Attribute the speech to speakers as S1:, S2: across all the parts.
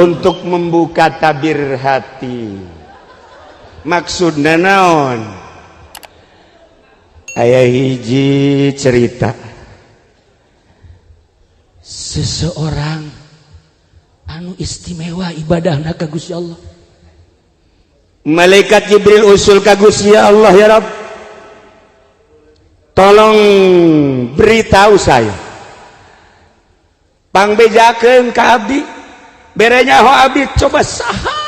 S1: Untuk membuka tabir hati. Maksudna naon? Aya hiji cerita
S2: seseorang anu istimewa ibadahna ka Gusti Allah.
S1: Malaikat Jibril usul ka Gusti Allah, ya Rabb, tolong beritahu saya, pangbejakeun ka abdi, bere nyaho abdi, coba saha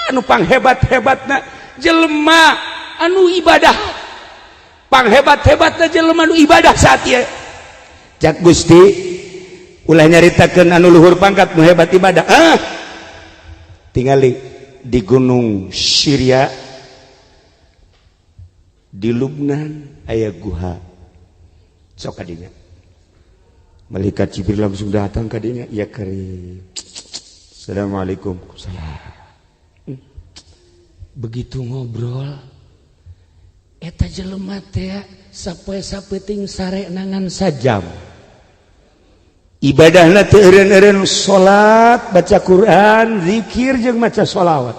S1: anu panghebat-hebatna jelema
S2: anu ibadah,
S1: panghebat-hebatna jelema anu ibadah saat ieu. Cak Gusti, ulah nyaritakeun anu luhur pangkat nu hebat ibadah. Ah, tingali di gunung Syria, di Lubnan aya guha, sok kadinya. Malaikat Jibril langsung datang kadinya, ya karim. Assalamualaikum. Salam.
S2: Begitu ngobrol eta jelema teh sapoe sapeuting sare nangan sajam.
S1: Ibadahna teu eureun-eureun salat, baca Quran, zikir jeung maca sholawat.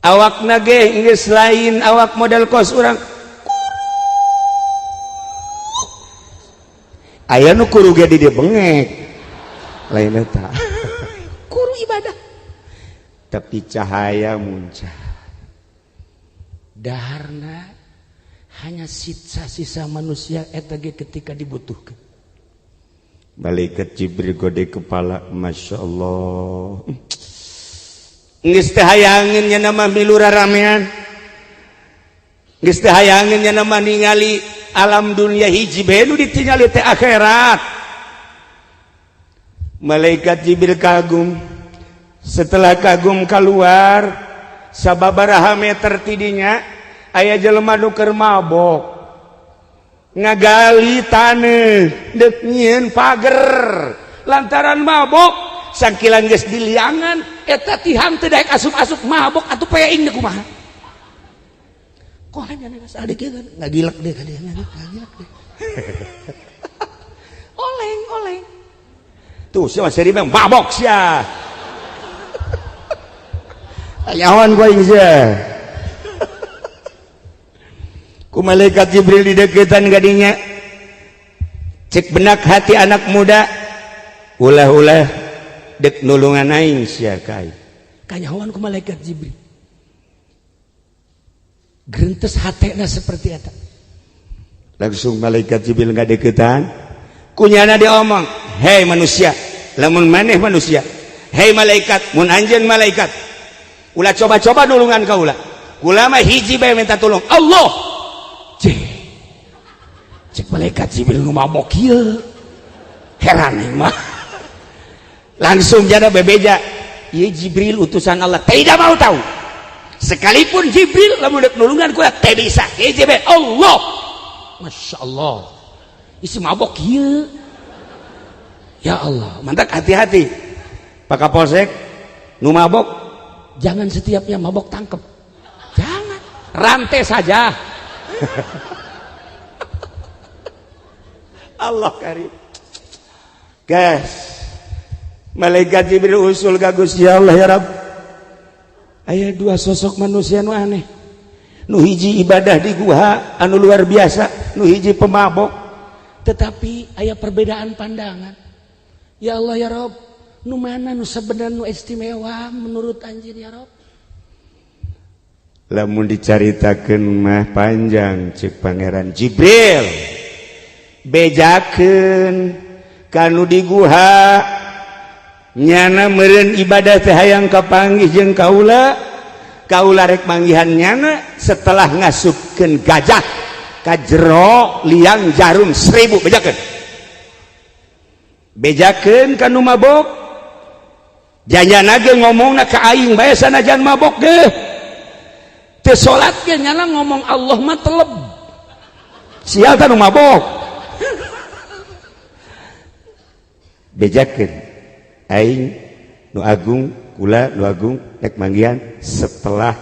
S1: Awakna ge geus lain awak model kos urang. Aya nu kuru ge di dieu bengek. Lain eta.
S2: Kuru ibadah.
S1: Tapi cahaya muncul.
S2: Daharna hanya sisa-sisa manusia eta ge ketika dibutuhkan.
S1: Malaikat Jibril gode kepala, Masya Allah. Geus teu hayangeun nya nama milu raramean. Geus teu hayangeun nya nama ningali alam dunia, hiji bae nu ditingali teh akhirat. Malaikat Jibril kagum. Setelah kagum keluar sababaraha meter tidinya aya jelema nu keur mabok ngagali taneuh deuk nyieun pager. Lantaran mabok sangkilan geus diliangan
S2: eta tihang teu daek asup-asup, mabok atuh peing deui kumaha. Kolem nya geus adik ieu ngagilek deui ka dieu, ngagilek deui. Oleng oleng.
S1: Tuh sia seri mah mabok sia. Ayawan gua sia. Ku malaikat Jibril dideketan gadinya. Cek benak hati anak muda, ulah-ulah dek nulungan aing sia kai.
S2: Kanyahoan ku malaikat Jibril. Gerentes hatena seperti eta.
S1: Langsung malaikat Jibril ngadeketan. Kunyana diomong, "Hei manusia, lamun maneh manusia, hei malaikat, mun anjeun malaikat, ulah coba-coba nulungan kaula. Kula mah hiji bae minta tolong, Allah."
S2: Cek, cek malaikat Jibril nu mabok ieu. Heran aing mah.
S1: Langsung jada bebeja, ieu Jibril utusan Allah, tidak mau tahu. Sekalipun Jibril lamun dek nulungan kula teu bisa. Hiji bae Allah.
S2: Masya Allah. Isi mabok ieu. Ya Allah,
S1: Mantap hati-hati. Pak Kapolsek nu mabok
S2: jangan setiapnya mabok tangkep. Jangan. Rantai saja.
S1: Allah karim. Guys, malaikat Jibril usul ka Gusti Allah, ya Rabb. Aya dua sosok manusia nu aneh. Nu hiji ibadah di guha anu luar biasa, nu hiji pemabok.
S2: Tetapi aya perbedaan pandangan. Ya Allah ya Rabb, nu mana nu sebenarnya nu istimewa menurut anjeun ya Rabb?
S1: Lamun dicaritakeun mah panjang, cek Pangeran Jibril. Bejakeun kanu di guha, nyana meureun ibadah teh hayang kapanggih jeung kaula, kaula rek manggihan nyana setelah ngasupkeun gajah ka jero liang jarum 1000. Bejakeun, bejakeun kanu mabok, janyana ge ngomongna ka aing bae sanajan mabok ge
S2: Teu salat ge nyana ngomong Allah mah teleb.
S1: Sial tah nu mabok. Bejakeun aing nu agung, kula nu agung rek manggihan setelah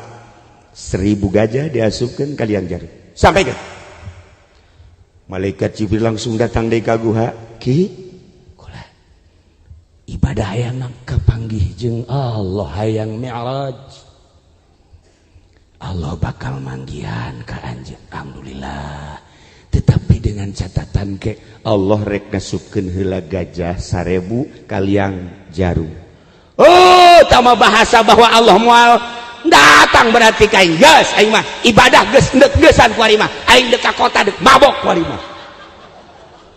S1: 1000 gajah diasupkeun ka liang jarum. Sampaikan. Malaikat Jibril langsung datang deui ka guha. Ki, kula.
S2: Ibadah hayang kapanggih jeung Allah, hayang mi'raj. Allah bakal manggihan ka anjeun. Alhamdulillah. Tetapi dengan catatan ke
S1: Allah rek ngasupkeun heula gajah 1000 kaliang jarum.
S2: Oh, tama bahasa bahwa Allah moal datang berarti ka aing geus aing mah ibadah geus endek geusan ku ari mah aing deuk ka kota deuk mabok ku ari mah.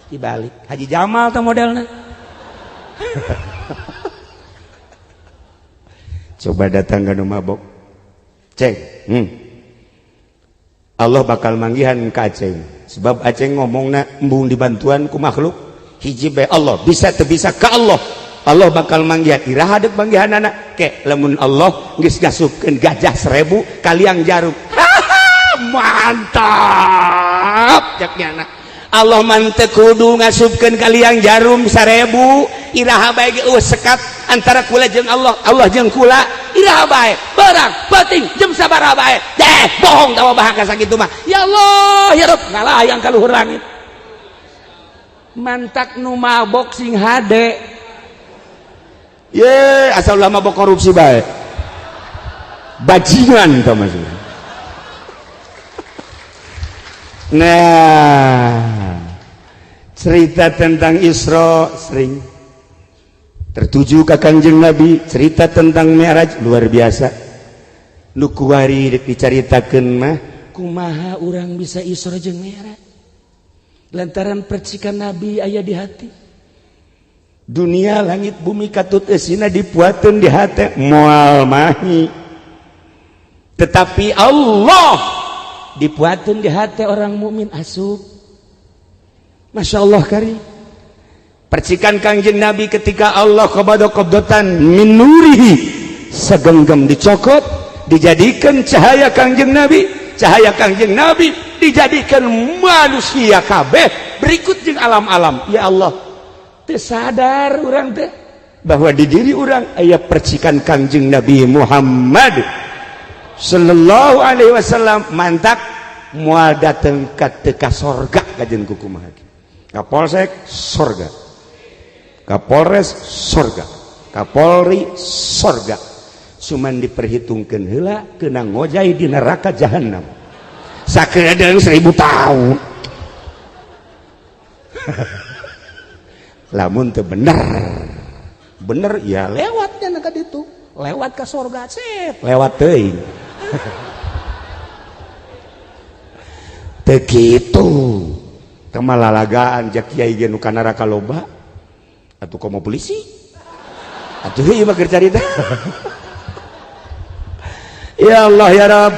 S2: Dibalik Haji Jamal teh modelna.
S1: Coba datang ka nu mabok. Ceng, Allah bakal manggihan ka Aceng. Sebab Aceng ngomongna embung dibantuan ku makhluk hiji bae Allah bisa teu bisa ka Allah. Allah bakal manggihan iraha deuk manggihanana ke lamun Allah geus ngasupkeun gajah 1000 kaliang jarum.
S2: Mantap cek nyana. Allah mah teu kudu ngasupkeun kaliang jarum 1000 iraha bae ge eueuh sekat antara kula jeung Allah, Allah jeung kula iraha bae berang penting jam sabaraha bae deh bohong tawa bahasa sakitu mah. Ya Allah ya Rabb ngalayang ka luhur langit. Mantak nu mabok sing hade.
S1: Ye asal ulah mabok korupsi bae. Bajingan tah maksudna. Nah, cerita tentang Isra sering tertuju ke Kanjeng Nabi, cerita tentang Mi'raj luar biasa. Nu kuari deuk dicaritakeun mah
S2: kumaha urang bisa Isra jeung Mi'raj? Lantaran percikan Nabi aya di hati.
S1: Dunia langit bumi katut eusina dipuateun di hate moal mahi. Tetapi Allah
S2: dipuateun di hati orang mukmin asup.
S1: Masya Allah kari. Percikan Kangjeng Nabi ketika Allah qabada qabdatan min nurihi, segenggam dicokot dijadikan cahaya Kangjeng Nabi, cahaya Kangjeng Nabi dijadikan manusia kabeh berikut jeung alam-alam. Ya Allah,
S2: teu sadar urang teh
S1: bahwa di diri urang aya percikan Kangjeng Nabi Muhammad sallallahu alaihi wasallam. Mantak moal dateng ka teu ka sorga kajeun kumaha. Kapolsek sorga, Kapolres sorga, Kapolri sorga. Cuman diperhitungkeun heula kena ngojay di neraka jahanam. Sakedeung 1000 tahun. Lamun teu bener. Bener ya
S2: lewatnya ka ditu, lewat ka sorga sip,
S1: lewat teuing. Teu kitu. Kemalalagaan jak kiai ge nu ka neraka loba atuh komo polisi atuh ieu mah keur carita. Ya Allah ya Rabb,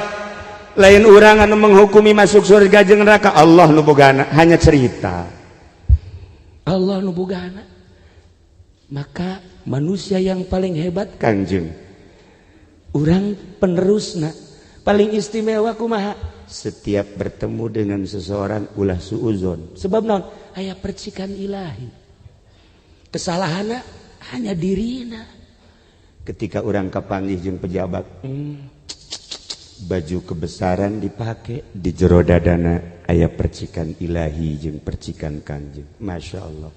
S1: lain urang anu menghukumi masuk surga jeung neraka, Allah nu bogana, hanya cerita
S2: Allah nu bogana. Maka manusia yang paling hebat
S1: Kangjeng
S2: urang penerusna paling istimewa kumaha?
S1: Setiap bertemu dengan seseorang ulah suuzon.
S2: Sebab naon? Aya percikan ilahi. Kesalahanna hanya dirina.
S1: Ketika urang kapanggih jeung pejabat, baju kebesaran dipake di jero dadana aya percikan ilahi jeung percikan Kangjeng. Masya Allah.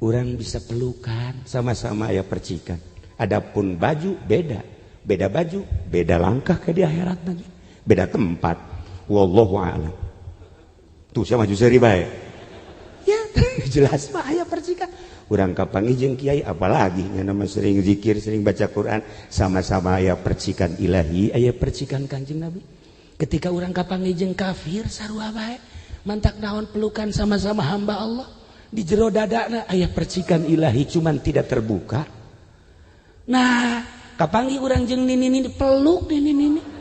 S1: Urang bisa pelukan sama-sama aya percikan. Adapun baju beda, beda baju, beda langkah ke di akhirat lagi, beda tempat. Wallahu a'lam. Tuh saya maju seri bae. Ya, jelas mah aya percikan. Urang kapanggih jeung kiai apalagi nya nama sering zikir, sering baca Quran, sama-sama aya percikan ilahi,
S2: aya percikan Kanjeng Nabi. Ketika urang kapanggih jeung kafir sarua bae, mantak naon pelukan sama-sama hamba Allah. Di jero dadana aya percikan ilahi cuman tidak terbuka. Nah, kapanggih urang jeung nini-nini peluk nini-nini.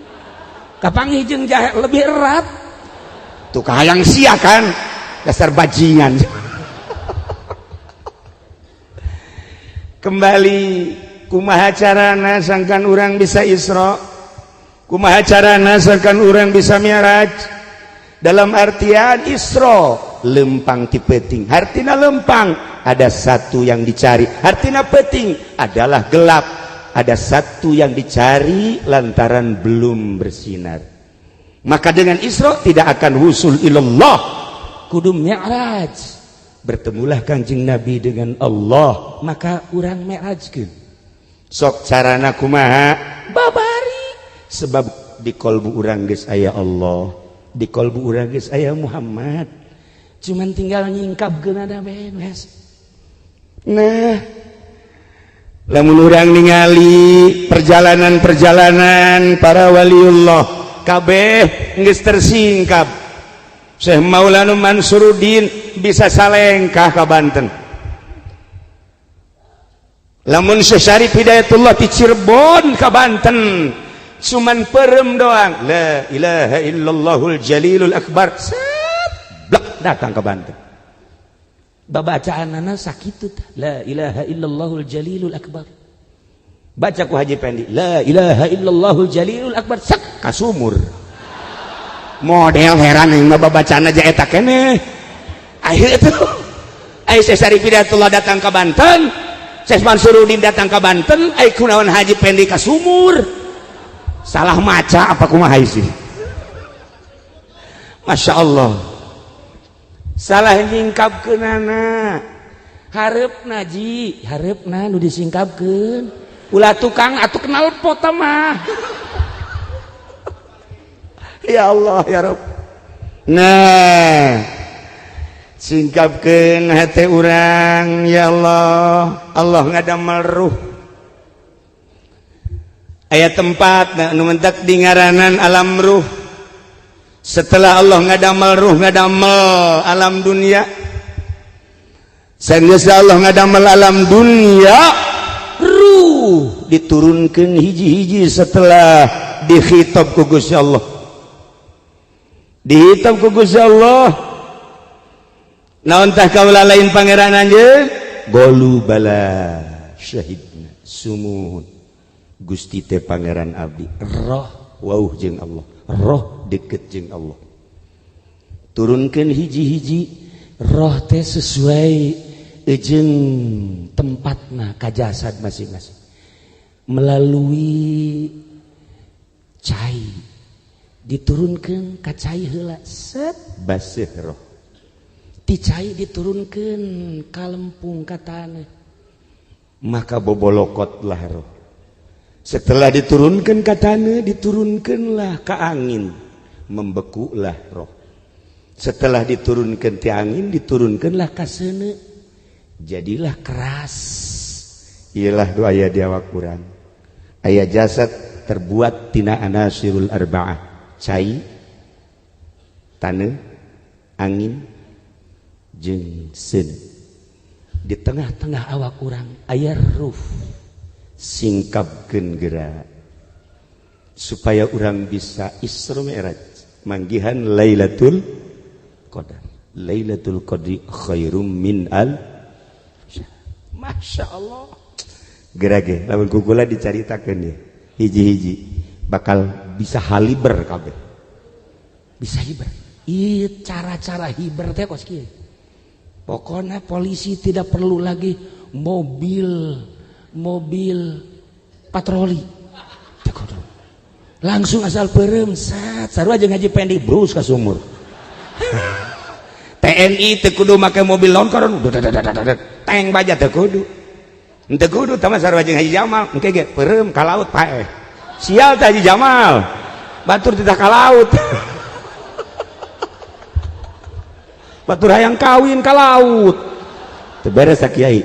S2: Kapanggih jeung jahe lebih erat.
S1: Tuh kahayang sia kan, dasar bajingan. Kembali kumaha carana sangkan urang bisa Isra, kumaha carana sangkan urang bisa Mi'raj. Dalam artian Isra lempang ti peuting, hartina lempang ada satu yang dicari, hartina peuting adalah gelap, ada satu yang dicari lantaran belum bersinar. Maka dengan Isra tidak akan wusul ilallah,
S2: kudu Mi'raj.
S1: Bertemulah Kanjeng Nabi dengan Allah, maka urang mi'rajkeun. Sok carana kumaha? Babari. Sebab di kolbu urang geus aya Allah, di kolbu urang geus aya Muhammad. Cuman tinggal nyingkapkeun ada beres. Nah, lamun urang ningali perjalanan-perjalanan para waliullah kabeh geus tersingkap. Syekh Maulana Mansuruddin bisa salengkah ka Banten. Lamun Syekh Syarif Hidayatullah di Cirebon ka Banten, cuman perem doang. La ilaha illallahul jalilul akbar. Set, blak datang ke Banten. Babacaanana sakitu tah. La ilaha illallahul jalilul akbar. Baca ku Haji Pendi, la ilaha illallahul jalilul akbar, sak kasumur. Model heran yang mah babacaan aja eta keneh. Akhir itu ai Syekh Syarif Hidayatullah datang ke Banten, Syekh Mansuruddin datang ke Banten, ai kunaon Haji Pendi ka sumur. Salah maca apa kumaha sih? Masya Allah. Salah nyingkapkeunana. Hareupna ji, hareupna nu disingkapkeun. Ulah tukang atuh kenal pot mah. Ya Allah ya Rabb. Nah, singkapkeun hate urang ya Allah. Allah ngadamel ruh. Aya tempat nu mentak di ngaranan alam ruh. Setelah Allah ngadamel ruh, ngadamel alam dunia. Sanggeus Allah ngadamel alam dunia, ruh diturunkeun hiji-hiji setelah dikhitab ku Gusti Allah. Dihitab ku Gusti Allah. Naon tah kaula lain pangeran anjeun? Golu bala syahidna sumuhun. Gusti teh pangeran abdi. Roh wauh jeung Allah. Roh deket jeung Allah. Turunkeun hiji-hiji roh teh sesuai jeung tempatna ka jasad masing-masing. Melalui cai diturunkeun ka cai heula set baseuh roh. Ti cai diturunkeun ka lempung ka taneuh. Maka bobolokotlah roh. Setelah diturunkan ka taneuh, diturunkanlah ka angin, membekulah roh. Setelah diturunkan ti angin, diturunkanlah ka seuneu, jadilah keras. Iyalah doa aya di awak urang. Aya jasad terbuat tina anasirul arba'ah, cai, taneuh, angin, jeung seuneu. Di tengah-tengah awak urang aya ruh. Singkapkeun geura supaya urang bisa Isra Mi'raj manggihan Lailatul Qadar. Lailatul Qadri khairum min al. Masya Allah. Geura ge lamun ku kula dicaritakeun ye hiji-hiji bakal bisa haliber kabeh. Bisa hiber. Ieu cara-cara hiber teh kos kieu. Pokona polisi tidak perlu lagi mobil patroli. Langsung asal perem sat sarua jeung Haji Pendi brus ka sumur. TNI teu kudu make mobil longkor tank baja teu kudu. Teu kudu tah mah sarua jeung Haji Jamal engke ge perem ka laut paeh. Sial teh Haji Jamal. Batur teh ka laut. Batur hayang kawin ka laut. Teu beres ta kiai.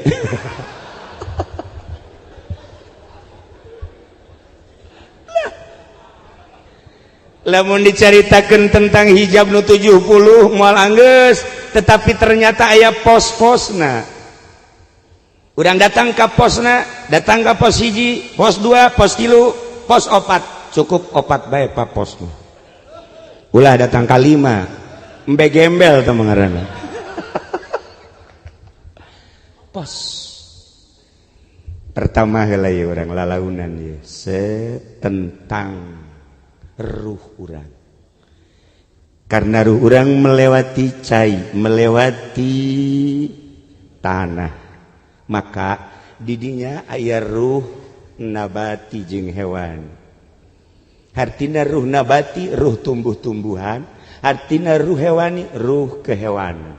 S1: Lamun dicaritakeun tentang hijab nu 70 moal anggeus, tetapi ternyata aya pos-posna. Urang datang ka posna, datang ka pos 1, pos 2, pos 3, pos 4. Cukup 4 bae pa posna. Ulah datang ka 5, embe gembel teh ngaranna. Pos pertama heula ieu urang lalaunan ieu tentang ruh urang. Karena ruh urang melewati cai, melewati tanah, maka didinya aya ruh nabati jeung hewan. Hartina ruh nabati ruh tumbuh-tumbuhan, hartina ruh hewani ruh kehewanan.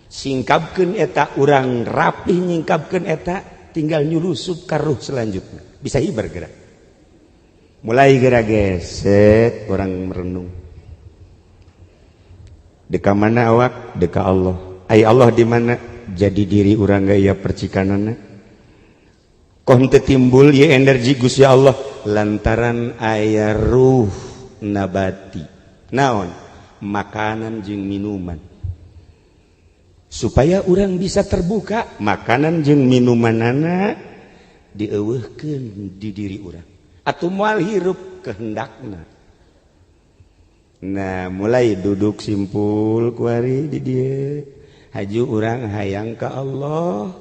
S1: Singkapkeun eta urang rapih nyingkapkeun eta tinggal nyulusup ka ruh selanjutnya. Bisa hibar gerak. Mulai gerak geset orang merenung. Deka mana awak? Deka Allah. Ai Allah di mana? Jadi diri urang gaya percikanana. Kon teu timbul ye energi Gusti Allah lantaran aya ruh nabati. Naon? Makanan jeung minuman. Supaya urang bisa terbuka makanan jeung minumanana dieuweuhkeun di diri urang. Atuh moal hirup kehendakna. Nah, mulai duduk simpul kuari di dieu. Haju urang hayang ka Allah.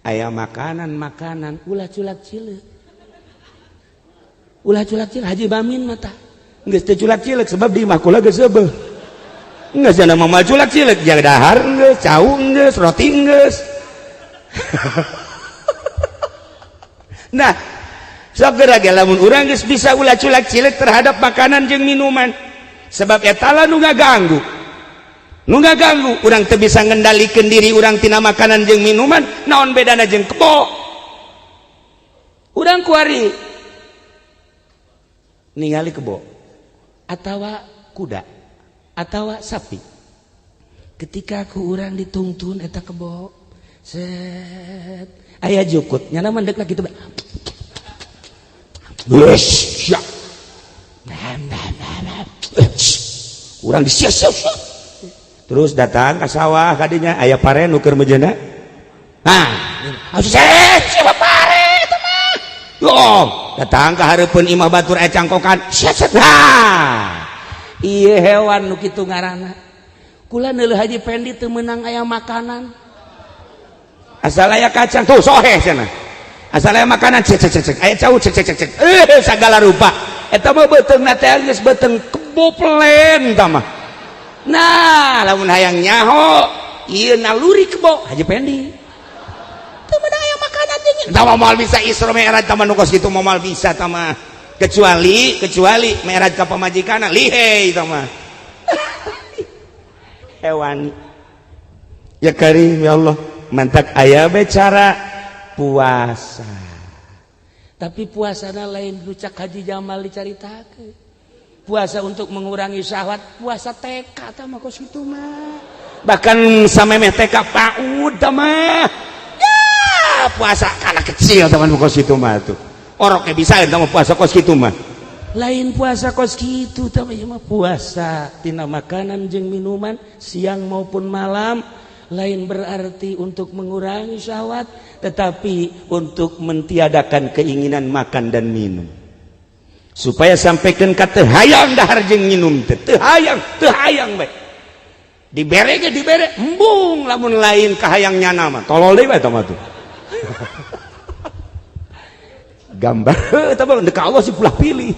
S1: Aya makanan-makanan ulah culak cileuk. Ulah culak cileuk Haji Bamin mata. Geus teu culak cileuk sebab di imah kula geus seubeuh. Geus cenah mah culak cileuk jaga dahar geus, cau geus, roti geus. Nah, sok geura ge lamun urang geus bisa ulah culak cileuk terhadap makanan jeung minuman. Sebab eta lah nu ngaganggu. Nu ngaganggu urang teu bisa ngendalikeun diri urang tina makanan jeung minuman, naon bedana jeung kebo. Urang kuari ningali kebo atawa kuda atawa sapi. Ketika ku urang ditungtun eta kebo, set aya jukut, nyana mah deuk kitu. Wes, ya. Urang disia-sia. Terus datang ke sawah kadinya aya pare nu keur mejeuna. Nah, siapa pare eta mah? Loh, datang ka hareupeun imah batur aya cangkokan. Set. Nah. Ieu hewan nu kitu ngaranna. Kula neuleuh Haji Pendi teu meunang aya makanan. Asal aya kacang tuh soheh cenah. Asal aya makanan cek cek cek aya cau cek cek cek. Sagala rupa. Eta mah beuteungna teh geus beuteung kebo pelen eta mah. Nah, lamun hayang nyaho ieu naluri kebo Haji Pendi. Teu meunang aya makanan jeung eta mah moal bisa Isra Mi'raj tah mah nu kos kitu moal bisa tah mah. Kecuali mi'raj ka pamajikanna lihei tah mah. Hewan. Ya karim ya Allah, mantak aya be cara puasa.
S2: Tapi puasana lain lucak Haji Jamal dicaritakeun. Puasa untuk mengurangi syahwat, puasa TK tah mah kos kitu mah.
S1: Bahkan samemeh TK PAUD tah mah. Ya, puasa kana kecil tah mah kos kitu mah tuh. Oroknya bisa eta mah puasa kos kitu mah.
S2: Lain puasa kos kitu tah mah puasa tina makanan jeung minuman siang maupun malam. Lain berarti untuk mengurangi syahwat, tetapi untuk mentiadakan keinginan makan dan minum.
S1: Supaya sampaikan ka teu hayang dahar jeung minum teh, teu hayang bae. Dibere ge dibere, embung lamun lain kahayang nyana mah. Tolol deui bae eta mah tuh. Gambar eta mah deuk Allah sih pulah pilih.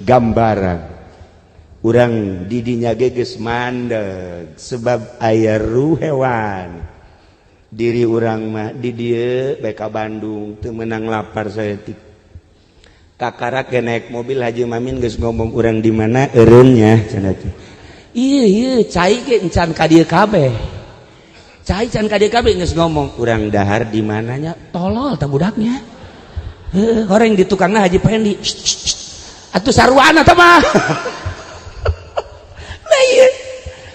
S1: Gambaran urang didinya ge geus mandeg sebab aya ruh hewan. Diri urang mah di dieu bae ka Bandung teu meunang lapar saeutik. Kakarak ge naik mobil Haji Mamin geus ngomong urang di mana eureunnya cenah teh.
S2: Ieu ieu cai ge encan ka dieu kabeh. Cai can ka dieu kabeh geus ngomong urang dahar di mananya tolol tah budaknya. Heuh, horeng di tukangna Haji Pendi. Atuh sarwana tah mah.
S1: Lah ieu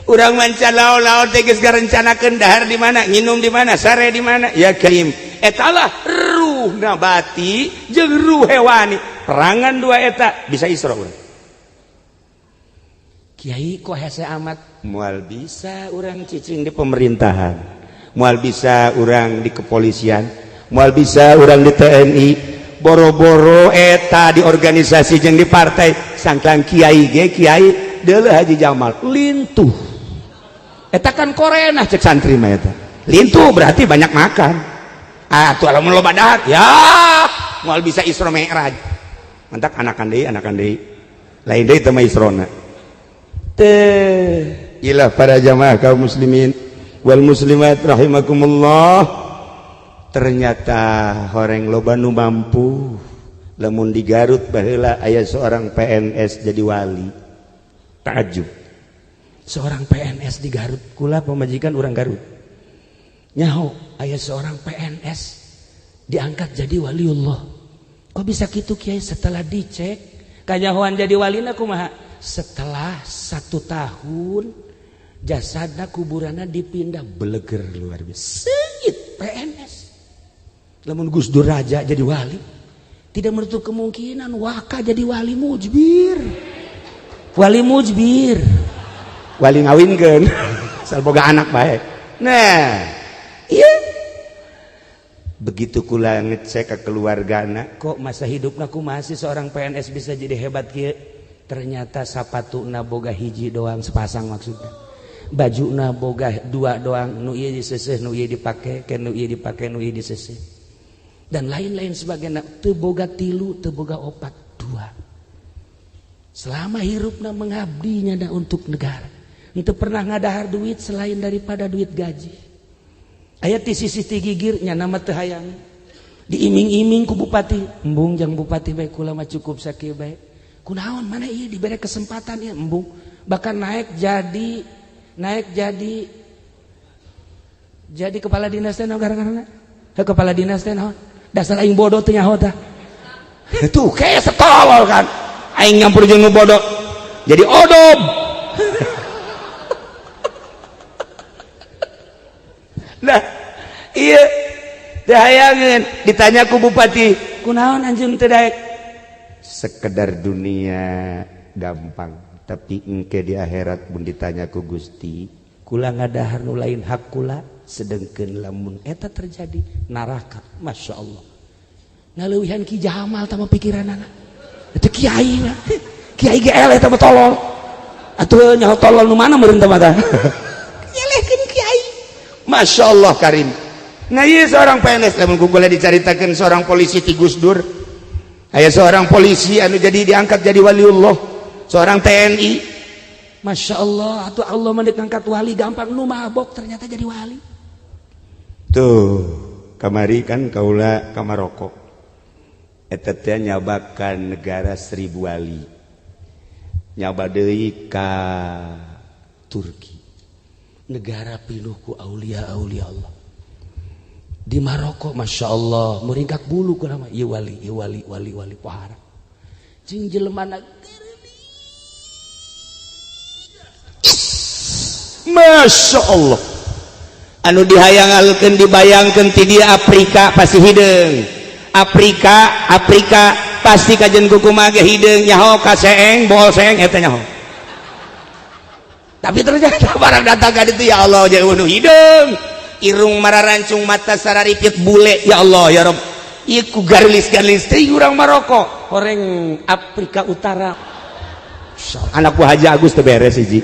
S1: urang manca laol-laol teh geus ngarencanakeun dahar di mana, nginum di mana, sare di mana. Ya karim, eta lah ruh nabati jeung ruh hewani. Perangan dua eta bisa isra urang.
S2: Kiai kok hese amat
S1: moal bisa urang cicing di pemerintahan, moal bisa urang di kepolisian, moal bisa urang di TNI, boro-boro eta di organisasi jeung di partai. Sangklang kiai ge kiai deuleuh Haji Jamal lintuh. Eta kan korenah cek santri mah eta. Lintuh berarti banyak makan. Ah atuh lamun loba dahar ya moal bisa Isra Mi'raj. Mantak anakan deui lain deui teh mah isrona. Teh ilah para jamaah kaum muslimin wal muslimat rahimakumullah. Ternyata horeng loba nu mampu. Lamun di Garut baheula aya seorang PNS jadi wali. Takjub.
S2: Seorang PNS di Garut, kula pamajikan urang Garut. Nyaho aya seorang PNS diangkat jadi waliullah. Kok bisa gitu kiai? Setelah dicek kanyahoan jadi walina kumaha? Setelah 1 tahun jasadna kuburanna dipindah, beleger luar biasa. Seungit PNS. Lamun Gus Dur raja jadi wali, tidak menutup kemungkinan waka jadi wali mujbir. Wali mujbir.
S1: Wali ngawinkeun. Asal boga anak bae. Nah, iya. Begitu kula ngecek ke keluargana,
S2: kok masa hidupna kumaha sih seorang PNS bisa jadi hebat kieu? Ternyata sapatuna boga hiji doang, sepasang maksudnya. Bajuna boga 2 doang, nu ieu diseseh, nu ieu dipake, ke nu ieu dipake, nu ieu diseseh. Dan lain-lain sebagainya, teu boga 3, teu boga 4, 2. Selama hirupna mengabdinya da untuk negara. Henteu pernah ngadahar duit selain daripada duit gaji. Aya ti sisi ti gigir nya nama teu hayang. Diiming-iming ku bupati, embung jang bupati bae kula mah cukup sakieu bae. Kunaon mana ieu dibere kesempatan ieu embung, bahkan naik jadi kepala dinas teh naon gara-garana? Heuh kepala dinas teh naon? Dasar aing bodoh teu nyaho tah.
S1: Tuh kayak setolol kan. Aing nyampur jeung nu bodoh. Jadi odob. Nah, iya teu hayangeun ditanya ku bupati,
S2: kunaon anjeun teu daek?
S1: Sekedar dunia gampang, tapi engke di akhirat mun ditanya ku Gusti,
S2: kula ngadahar nu lain hak kula, sedengkeun lamun eta terjadi neraka. Masya Allah. Ngaleuwihan Ki Jamal tah mah pikiranana. Eta kiai mah. Kiai ge eleh tah mah tolol. Atuh nyaho tolol nu mana meureun tah mah tah.
S1: Nyelehkeun kiai. Masya Allah karim. Nah iya seorang PNS, lamun ku kula dicaritakeun seorang polisi ti Gus Dur. Aya seorang polisi anu jadi diangkat jadi waliullah, seorang TNI.
S2: Masya Allah, atuh Allah mah ngangkat wali gampang, nu mabok ternyata jadi wali.
S1: Tuh, kamari kan kaula ka Maroko. Eta teh nyabakan negara 1000 wali. Nyaba deui ka
S2: Turki. Negara pinuh ku aulia-aulia Allah. Di Maroko, Masya Allah, meringkak bulu ku nama, ieu wali, ieu wali, wali, wali pohara. Jeung jelemana
S1: Masya Allah. Anu dihayangalkeun dibayangkeun ti dia Afrika pasti hideung. Afrika, Afrika pasti kajen kukumaha ge hideung nyaho ka seeng, bool seeng eta nyaho. Tapi ternyata barang datang ka ditu ya Allah jeung nu hideung. Irung mararancung mata sararipit bule ya Allah ya Rabb. Ieu ku garlis-garlis teh urang Maroko,
S2: horeng Afrika Utara.
S1: Anak ku Haji Agus teu beres hiji.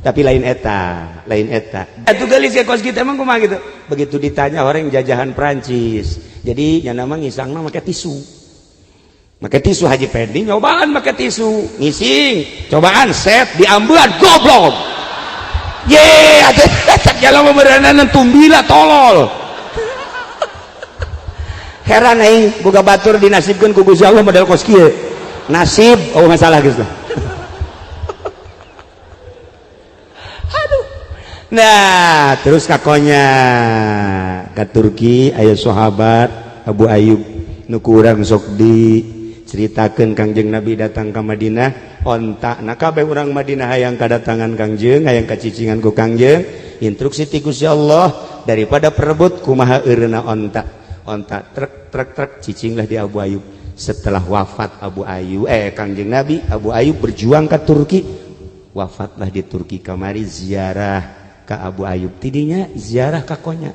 S1: Tapi lain eta, lain eta. Atuh geulis ya kos kitu emang kumaha gitu. Begitu ditanya orang jajahan Prancis. Jadi nya nama ngisangna make tisu. Make tisu Haji Pendi nyobaan make tisu, ngising, cobaan set diambean goblok. Ye, atuh jalan meureunan tumbila tolol. Heran aing boga batur dinasibkeun ku Gusti Allah model kos kieu. Nasib oh masalah geus lah. Aduh. Nah, terus kakonya ka Turki aya sahabat Abu Ayyub nu ku urang sok diceritakeun Kangjeng Nabi datang ka Madinah, onta na kabeh urang Madinah hayang kadatangan Kangjeng, hayang kacicingan ku Kangjeng, instruksi ti Gusti Allah daripada perebut kumaha eureuna onta. Onta trek trek trek cicinglah di Abu Ayyub. Setelah wafat Abu Ayyub, Kangjeng Nabi, Abu Ayyub berjuang ke Turki, wafatlah di Turki. Kamari ziarah ka Abu Ayyub, tidinya ziarah ka Konya.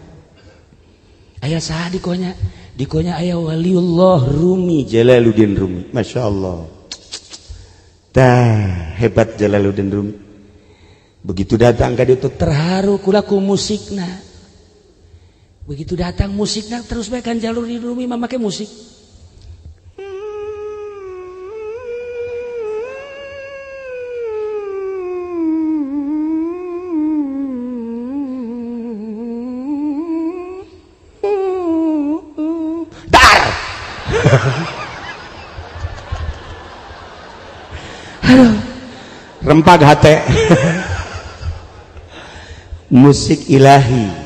S2: Aya saha di Konya? Di Konya aya waliullah Rumi,
S1: Jalaluddin Rumi. Masya Allah. Tah, hebat Jalaluddin Rumi. Begitu datang ka ditu
S2: terharu kula ku musikna. Begitu datang musikna terus bae kan Jalaluddin Rumi mah make musik.
S1: Dar. Aduh. Rempag hate. Musik ilahi.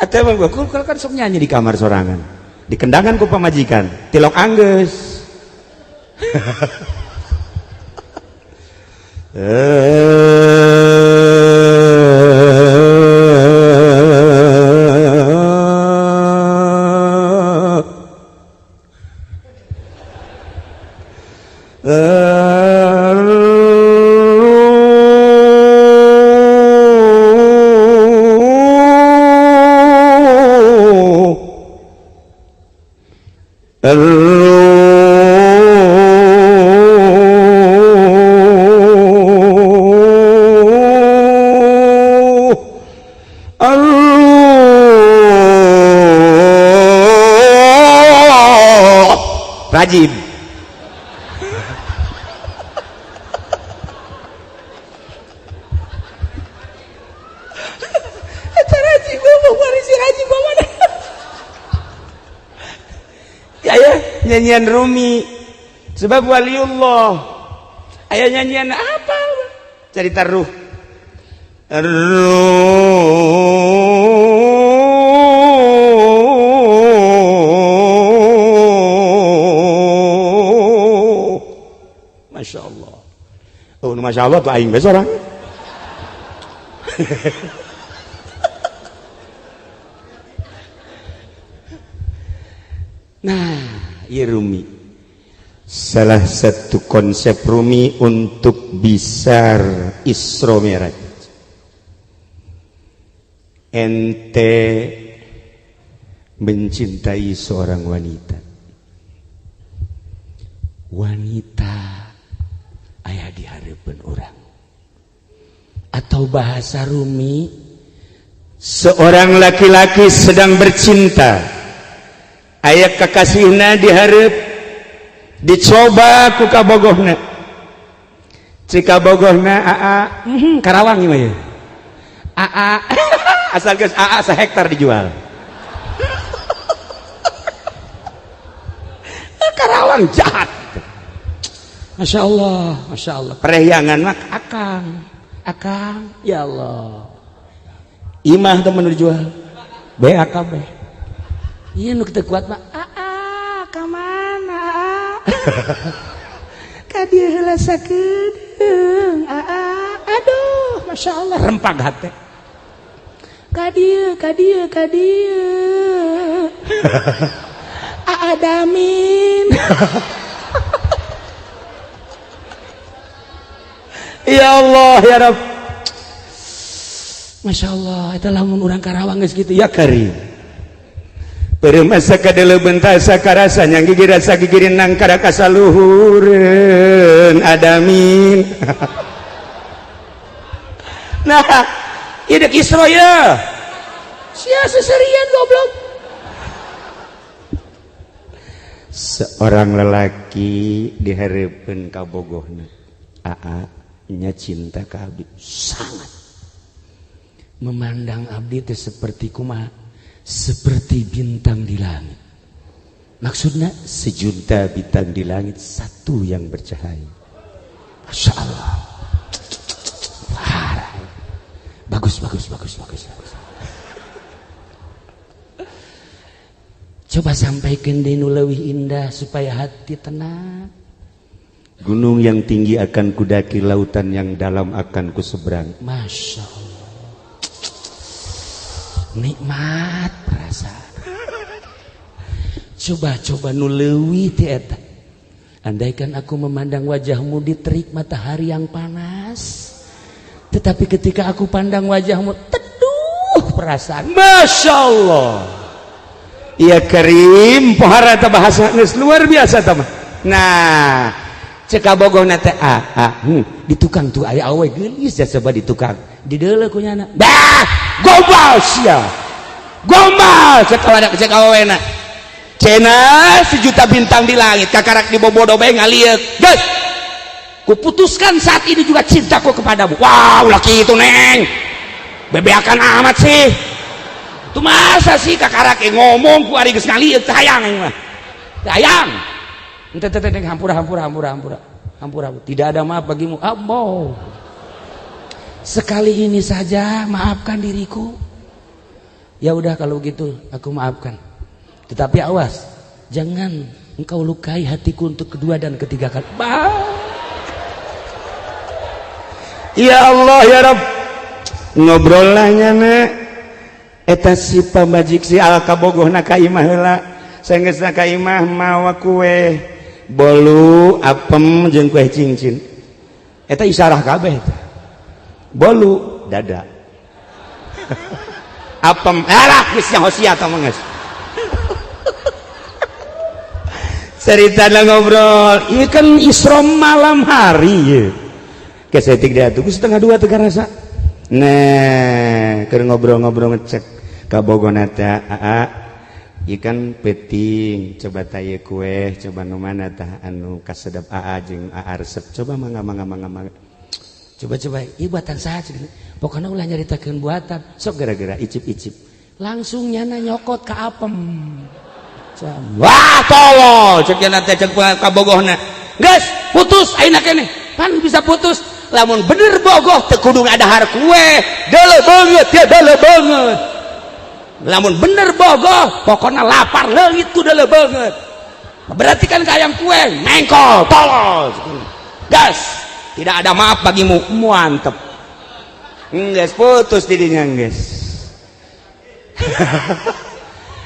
S1: Atau kan sok nyanyi di kamar sorangan, dikendangan ku pamajikan, tilok anggeus. Rajib. Eta rajib ngomong si rajib mana? Aya nyanyian Rumi sebab waliullah. Aya nyanyian apa? Cerita ruh. Masya Allah. Oh, Masya Allah tuh aing bae sorang. Nah, ieu Rumi. Salah satu konsep Rumi untuk bisa Isra Mi'raj. Ente mencintai seorang wanita. Wanita aya di hareupeun urang. Atau bahasa Rumi, seorang laki-laki sedang bercinta, aya kakasihna di hareup, dicoba ku kabogohna. Cik kabogohna aa, Karawang ieu mah ye. Aa, asal geus aa sahektar dijual. Karawang jahat. Masya Allah, Masya Allah. Perahyangan mah akang, akang, ya Allah. Imah temen dijual, BAKB. Iya nu kita kuat mah, aa, ka mana? Ka dieu heula sakedeung, aa, aduh, Masya Allah, rempag hate. Ka dieu, ka dieu, ka dieu. Aa damin. Ya Allah ya Rabb. Masya Allah, eta lamun urang Karawang geus kitu ya karim. Peureum asa kadeuleum tasa karasa nyang gigi rasa gigirin nang kada kasaluhureun adamin. Nah, ieu deuk Isra ye. Sia seserian goblok. Seorang lelaki dihareupeun kabogohna. Aa nya cinta ka abdi sangat. Memandang abdi teh seperti kumaha? Seperti bintang di langit. Maksudnya sejuta bintang di langit satu yang bercahaya. Masya Allah. Bagus, bagus, bagus, bagus, bagus. Coba sampaikan deui nu leuwih indah supaya hati tenang. Gunung yang tinggi akan kudaki, lautan yang dalam akan kuseberang. Masya Allah. Nikmat perasaan. Coba-coba nu leuwih ti eta. Andaikan aku memandang wajahmu di terik matahari yang panas, tetapi ketika aku pandang wajahmu teduh perasaan. Masya Allah. Ya Karim, pohara ta bahasa geus luar biasa ta mah. Nah, cek kabogohna teh di tukang tuh aya awe geulis jasa di tukang. Dideuleu ku nyana. Bah, gombal sia. Gombal cek awena. Cenah sejuta bintang di langit kakarak di bobodo bae ngalieuk. Geus. Kuputuskan saat ini juga cintaku kepadamu. Wah, ulah kitu neng. Bebeakan amat sih. Itu masa sih kakarak ngomong ku ari geus ngalieuk teh hayang aing mah. Teu hayang. Ente teh teh hampura hampura hampura hampura. Hampura. Tidak ada maaf bagimu. Ambo. Sekali ini saja maafkan diriku. Ya udah kalau gitu aku maafkan. Tetapi awas, jangan engkau lukai hatiku untuk kedua dan ketiga kali. Bah. Ya Allah ya Rabb. Ngobrol lah nyana. Eta si pamajik si al kabogohna ka imah heula. Sanggeusna ka imah mawa kue bolu apem jeung kue cincin. Eta isarah kabeh eta. Bolu dada. Apem alah geus nyaho sia tah mah geus. Cerita ngobrol, ini kan Isra malam hari ya. Kesetik dia tuh 1:30 teu karasa. Nah, keur ngobrol-ngobrol ngecek ka bogona teh, aa, ieu kan peuting, coba tah ieu kue, coba nu mana tah anu kasedep aa jeung aa resep, coba mangga mangga mangga mangga. Coba-coba, ieu buatan saha cenah. Pokona ulah nyaritakeun buatan, sok gara-gara icip-icip. Langsung nyana nyokot ka apem. Wah, tolol, cek nya teh cek kabogohna. Geus, putus ayeuna keneh. Pan bisa putus. Lamun bener bogoh teu kudu ngadahar kue, deuleu beungeut ya deuleu beungeut. Lamun bener bogoh, pokona lapar leungit ku deuleu beungeut. Berarti kan ka hayang kue, mengkol, tolol. Gas, tidak ada maaf bagimu, mantep. Geus putus didinya geus.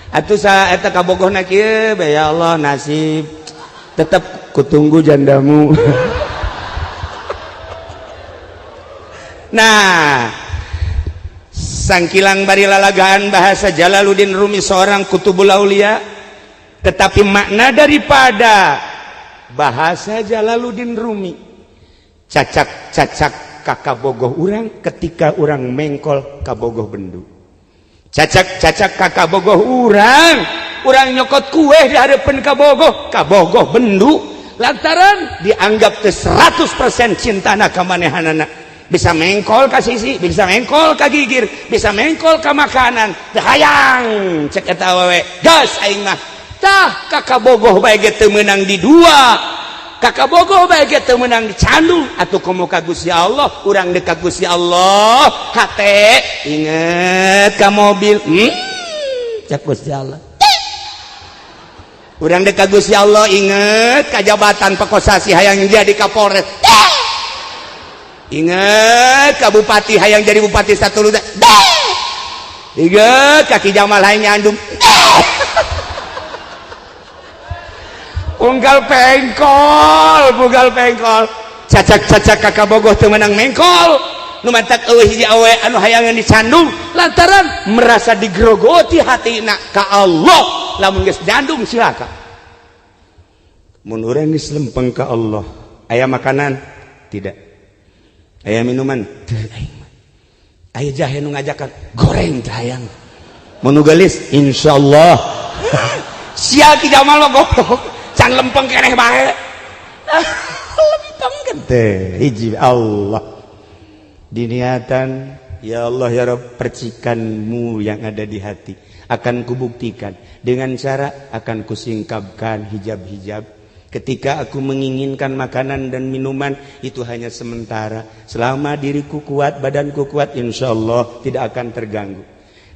S1: Atuh sa eta kabogohna kieu bae ya Allah nasib tetep kutunggu jandamu. Nah, sangkilang bari lalagaan bahasa Jalaluddin Rumi seorang kutubul aulia, tetapi makna daripada bahasa Jalaluddin Rumi cacak-cacak kakabogoh urang ketika urang mengkol kabogoh bendu. Cacak-cacak kakabogoh urang, urang nyokot kue di hadapan kabogoh, kabogoh bendu lantaran dianggap teh 100% cintana ka manehanana. Bisa mengkol ka sisi, bisa mengkol ka gigir, bisa mengkol ka makanan. Teu hayang cek eta awewe. Gas aing mah. Tah kakabogoh bae ge teu meunang di dua. Kakabogoh bae ge teu meunang dicandung atuh komo ka Gusti Allah, urang deuk ka Gusti Allah. Hate inget ka mobil. Cek Gusti Allah. Urang deuk ka Gusti Allah inget ka jabatan pekosasi hayang jadi Kapolres. Ingat ka bupati hayang jadi bupati satu luda. Ingat kaki Jamal hayang nyandung. Unggal pengkol, unggal pengkol. Cacak-cacak kakak bogoh teu meunang mengkol. Nu mantak eueuh hiji awe anu hayangan dicandung lantaran merasa digrogoti hatina ka Allah. Lamun geus nyandung cilaka. Mun urang geus lempeng ka Allah, aya makanan? Tidak. Aya minuman? Teu aing mah. Aya jahe nu ngajakan goreng teh hayang. Mun nu geulis insyaallah. Sia Ki Jamal mah goblok. Can lempeng keneh bae. Lempeng teh hiji Allah. Diniatan ya Allah ya Rabb, percikanmu yang ada di hati akan kubuktikan dengan cara akan kusingkapkan hijab-hijab. Ketika aku menginginkan makanan dan minuman itu hanya sementara. Selama diriku kuat, badanku kuat, insya Allah tidak akan terganggu.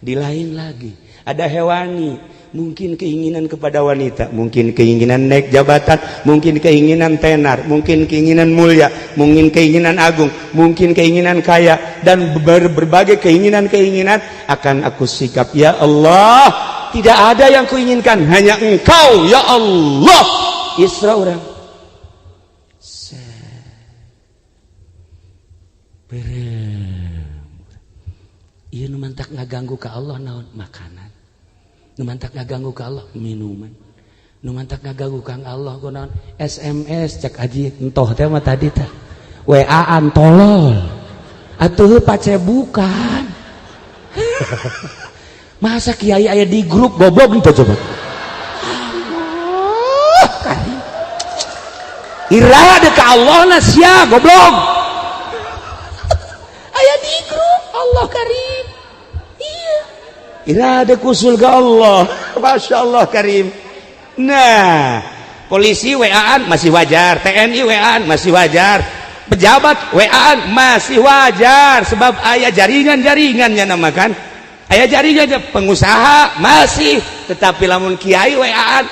S1: Di lain lagi, ada hewani, mungkin keinginan kepada wanita, mungkin keinginan naik jabatan, mungkin keinginan tenar, mungkin keinginan mulia, mungkin keinginan agung, mungkin keinginan kaya, dan berbagai keinginan-keinginan akan aku sikap. Ya Allah, tidak ada yang kuinginkan, hanya Engkau ya Allah. Isra orang Ieu nu mantak ngaganggu ka Allah naon? Makanan. Nu mantak ngaganggu ka Allah minuman. Nu mantak ngaganggu ka Allah ku naon? SMS cek haji entoh teh mah tadi teh. WA-an tolol. Atuh pacebukan. Masa kiai aya di grup goblok teh coba. Iraha dek ka Allah na sia goblok. Aya di grup Allah Karim. Iya. Iraha dek usul ka Allah. Masya Allah Karim. Nah, polisi WA-an masih wajar, TNI WA-an masih wajar, pejabat WA-an masih wajar sebab aya jaringan-jaringannya nama kan. Aya jaringan pengusaha masih, tetapi lamun kiai WA-an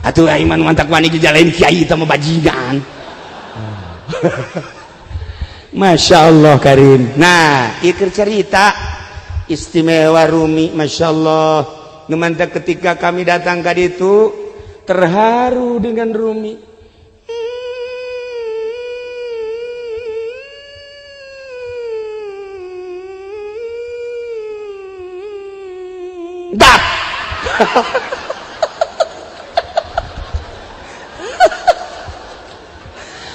S1: atuh iman mantak wani jalain kiai sama bajingan. Masya Allah Karim. Nah, ieu cerita istimewa Rumi, Masya Allah. Ngemantak ketika kami datang ke itu terharu dengan Rumi. Dah.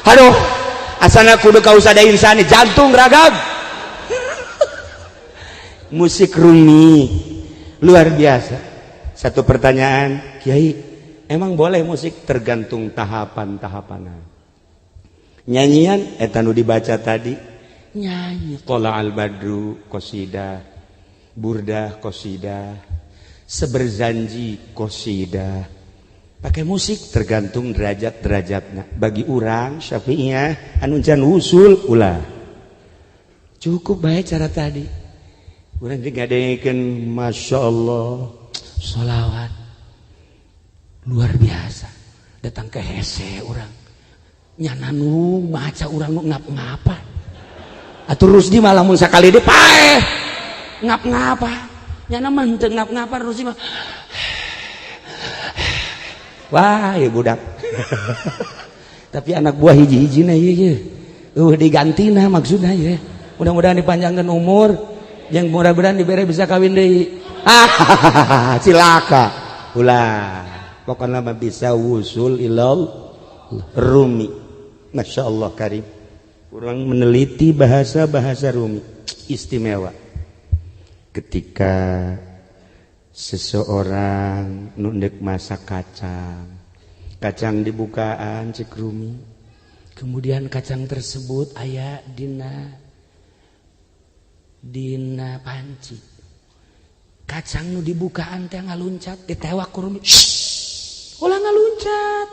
S1: Aduh, asana kudu kausada insani jantung ragag. Musik Rumi luar biasa. Satu pertanyaan, Kiai, emang boleh musik? Tergantung tahapan-tahapan. Nyanyian eta nu dibaca tadi, nyanyi Qala al-Badru qasidah, Burdah qasidah, Seberzanji qasidah. Pakai musik tergantung derajat-derajatnya. Bagi urang Syafi'iyah anu can usul ulah. Cukup baik cara tadi. Urang digadekeun Masya Allah sholawat luar biasa. Datang ke hese urang. Nyana nu maca urang nu ngap-ngapa. Atuh Rusdi mah lamun sakali deui paeh. Ngap-ngapa. Nyana mah henteu ngap-ngapa Rusdi mah. Wah, ya budak. Tapi anak buah hiji-hijina ieu ye. Digantina maksudna ye. Mudah-mudahan dipanjangkan umur, yang mudah-mudahan dibere bisa kawin deui. Ah, cilaka. Ulah. Pokoknya mah bisa wusul ilal Rumi. Masya Allah Karim. Kurang meneliti bahasa-bahasa Rumi. Istimewa. Ketika seseorang nundek masak kacang, kacang dibukaan cek Rumi,
S2: kemudian kacang tersebut aya dina panci, kacang nu dibukaan teh ngaluncat, ditewak ku Rumi, ulah ngaluncat,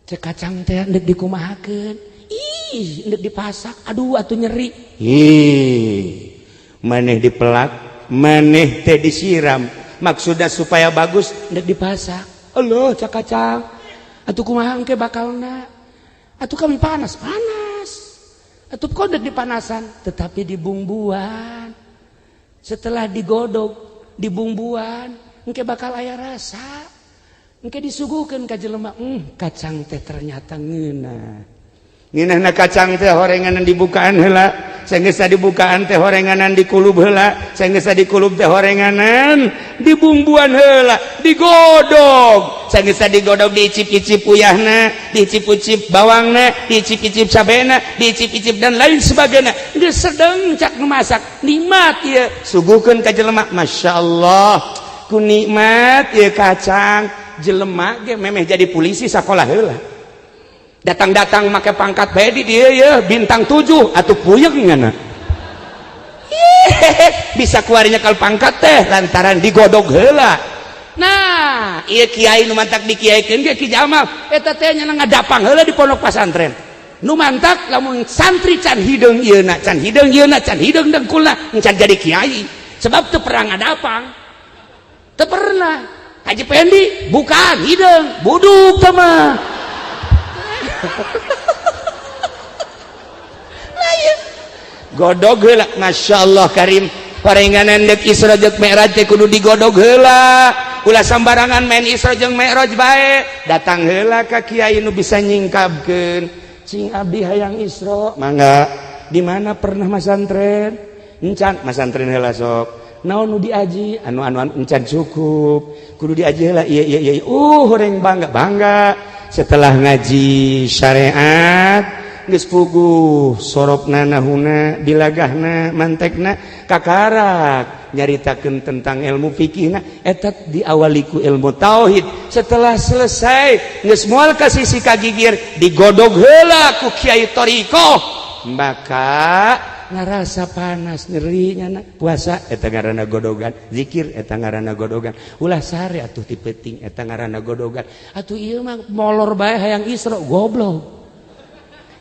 S2: cek kacang teh ndek dikumahakeun, ih ndek dipasak, aduh atuh nyeri,
S1: ih maneh dipelak, maneh teh disiram, maksudnya supaya bagus
S2: ndek dipasak. Allah cak kacang atuh kumaha engke bakalna, atuh kami panas panas, atuh kok ndek dipanasan, tetapi dibumbuan, setelah digodok dibumbuan engke bakal aya rasa, engke disuguhkeun ka jelema, kacang teh ternyata ngeunah.
S1: Ngeunahna kacang teh horenganan dibukaan heula, sanggeus dibukaan teh horenganan dikulub heula, sanggeus dikulub teh horenganan dibumbuan heula, digodog, sanggeus digodog diicip-icip uyahna, diicip-icip bawangna, diicip-icip cabena, diicip-icip dan lain sebagainya. Geus sedeng cak masak, nikmat ieu, suguhkeun ka jelema, Masya Allah, ku nikmat ieu kacang, jelema ge memeh jadi polisi sakola heula. Datang-datang make pangkat bae di dieu ye bintang 7 atuh puyeng ngana. Bisa kuarinya kal pangkat teh lantaran digodog heula. Nah, ieu kiai nu mantak dikiaikeun ge Ki Jamal eta teh nya ngadapang heula di pondok pasantren. Nu mantak lamun santri can hideung ieu na, can hideung ieu na, can hideung dengkulna, can jadi kiai. Sebab teu pernah ngadapang. Teu pernah. Haji Pendi bukan hideung, buduk teh mah. Godog heula, Masya Allah Karim. Horenganan deuk Isra jeung Mi'raj teh kudu digodog heula. Ulah sambarangan main Isra jeung Mi'raj bae. Datang heula ka kiai nu bisa nyingkapkeun. Cing abdi hayang Isra, mangga. Di mana pernah masantren? Encan masantren heula sok. Naon nu diaji? Anu-anu encan cukup. Kudu diaji heula. Ieu ieu ieu. Horeng bangga bangga. Setelah ngaji syariat geus puguh sorobna nahuna bilagahna mantekna kakarak Nyaritakeun tentang ilmu fikihna eta diawali ku ilmu tauhid. Setelah selesai geus moal ka sisi kagigir, digodog heula ku kiai thariqah, maka ngarasa panas, nyeri nyana. Puasa eta ngaranna godogan, zikir eta ngaranna godogan, ulah sare atuh ti peuting eta ngaranna godogan. Atuh ieu mah molor bae hayang Isra, goblok.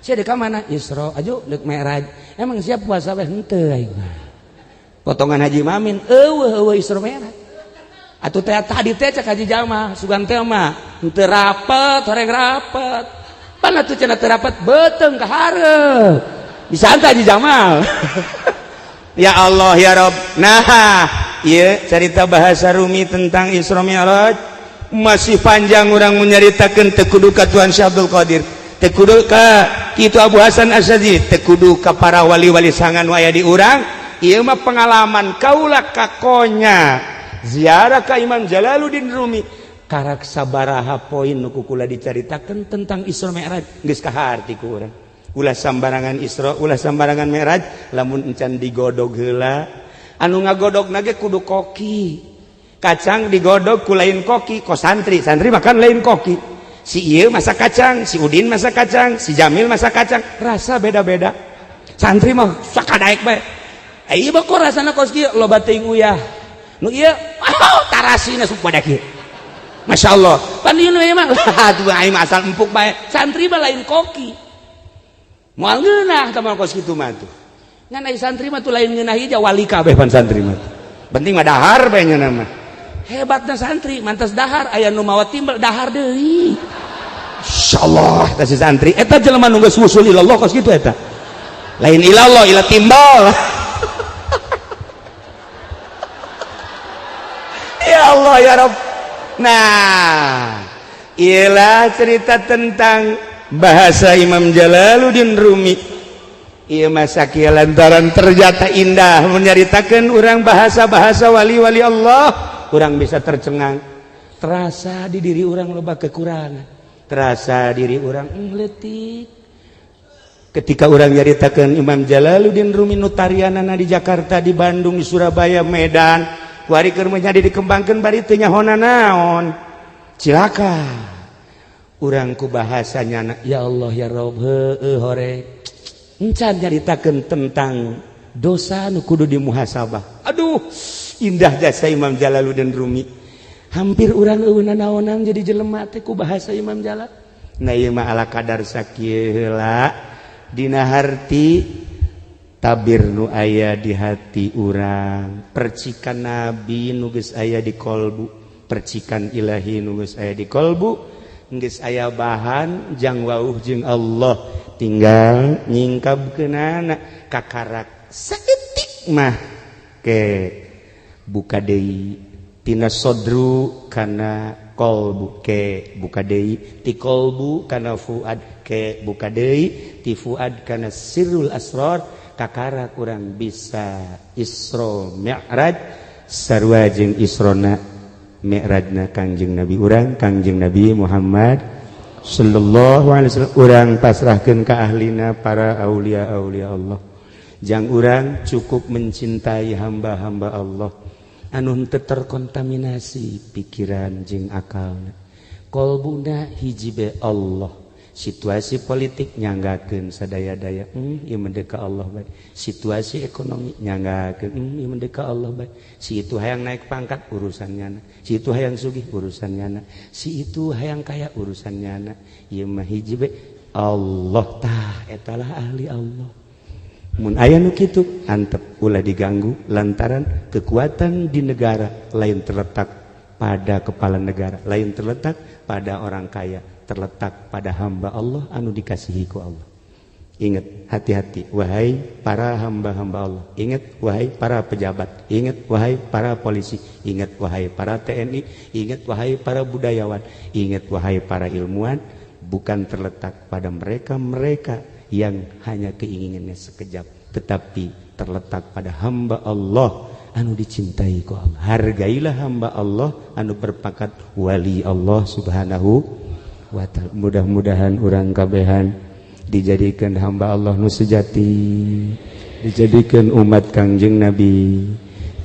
S1: Sia deuk ka mana? Isra aju deuk Mi'raj. Emang siap puasa bae henteu aing mah. Potongan Haji Mamin eueuh eueuh Isra Mi'raj. Atuh teh tadi teh cek Haji Jama sugan teh mah henteu rapet, horeng rapet. Pan atuh cenah teu rapet beuteung ka hareup. Bisa anta Haji Jamal. Ya Allah ya Rob. Nah, ieu cerita bahasa Rumi tentang Isra Mi'raj masih panjang. Urang menyaritakeun teu kudu ka Tuan Syekh Abdul Qadir, teu kudu ka kitu Abu Hasan Asyadzili, teu kudu ka para wali-wali sangan aya di urang. Ieu mah pengalaman kaula kakonya ziarah ka Imam Jalaluddin Rumi, karak sabaraha poin nu ku kula dicaritakeun tentang Isra Mi'raj geus kaharti ku urang. Ulah sambarangan Isra, ulah sambarangan Mi'raj lamun encan digodog heula. Anu ngagodog nage kudu koki. Kacang digodog ku lain koki, ko santri, santri makan lain koki. Si ieu masak kacang, si Udin masak kacang, si Jamil masak kacang, rasa beda-beda. Santri mah sakadaek bae. Eh, ieu mah kok rasana kos kieu, loba teuing uyah. Nu ieu oh, tarasina supada kieu. Masya Allah. Pan ieu nu ieu mah atuh aing mah asal empuk bae. Santri mah lain koki. Moal ngeunah tah mah kos kitu mah tuh. Ngan ai santri mah tuh lain ngeunah ieu wali kabeh pan santri mah. Penting mah dahar bae nya mah. Hebatna santri mantas dahar aya nu mawa timbel dahar deui. Insyaallah eta si santri eta jelema nu geus wusul ilallah kos kitu eta. Lain ilallah ila timbel. Ya Allah ya Rabb. Nah, ialah cerita tentang bahasa Imam Jalaluddin Rumi. Ieu masa kieu lantaran ternyata indah menyaritakeun urang bahasa-bahasa wali-wali Allah, urang bisa tercengang. Terasa di diri urang loba kekurangan, terasa diri urang leutik. Ketika urang nyaritakeun Imam Jalaluddin Rumi nu tarianana di Jakarta, di Bandung, di Surabaya, Medan, kuari keur menjadi dikembangkeun bari teu nyahona naon. Cilaka. Urang ku bahasanya ya Allah ya Rob, heueuh hore. Encan nyaritakeun tentang dosa nu kudu dimuhasabah. Aduh, indah jasa Imam Jalaluddin Rumi. Hampir urang eueuh nanaonan jadi jelema teh ku bahasa Imam Jalal. Nah, ieu mah ala kadar sakieu heula dina harti tabir nu aya di hati urang, percikan nabi nu geus aya di kolbu, percikan ilahi nu geus aya di kolbu, geus aya bahan jang wauh jeung Allah, tinggal nyingkabkeunana kakarak saeutik mah ke buka deui tina sodru kana kolbu, ke buka deui ti kolbu kana fuad, ke buka deui ti fuad kana sirrul asrar, kakara kurang bisa Isra Mi'raj sarua jeung Israna Mi'rajna Kangjeng Nabi urang, Kangjeng Nabi Muhammad sallallahu alaihi wasallam. Urang pasrahkeun ka ahlina para aulia-aulia Allah. Jang urang cukup mencintai hamba-hamba Allah anu henteu terkontaminasi pikiran jeung akalna, kolbuna hiji be Allah. Situasi politik nyanggakeun sadaya-daya, ieu mendeka Allah bae. Situasi ekonomi nyanggakeun, ieu mendeka Allah bae. Si itu hayang naik pangkat urusan nyana, si itu hayang sugih urusan nyana, si itu hayang kaya urusan nyana, ieu mah hiji be Allah. Tah etalah ahli Allah. Mun aya nu kitu antep, ulah diganggu, lantaran kekuatan di negara lain terletak pada kepala negara, lain terletak pada orang kaya, terletak pada hamba Allah anu dikasihi ku Allah. Ingat, hati-hati wahai para hamba-hamba Allah. Ingat wahai para pejabat, ingat wahai para polisi, ingat wahai para TNI, ingat wahai para budayawan, ingat wahai para ilmuwan, bukan terletak pada mereka-mereka yang hanya keinginannya sekejap, tetapi terletak pada hamba Allah anu dicintai ku Allah. Hargailah hamba Allah anu berpangkat wali Allah subhanahu wa ta'ala. Mudah-mudahan urang kabehan dijadikan hamba Allah nu sejati, dijadikan umat Kangjeng Nabi,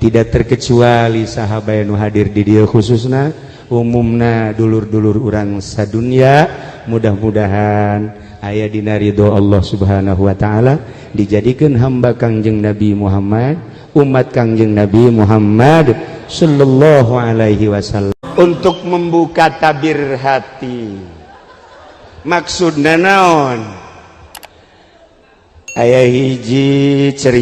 S1: Tidak terkecuali sahabat nu hadir di dieu, khususna umumna dulur-dulur urang sadunya, mudah-mudahan aya dina ridho Allah Subhanahu wa taala, dijadikan hamba Kangjeng Nabi Muhammad, umat Kangjeng Nabi Muhammad sallallahu alaihi wasallam. Untuk membuka tabir hati, maksudna naon? Aya hiji cerita.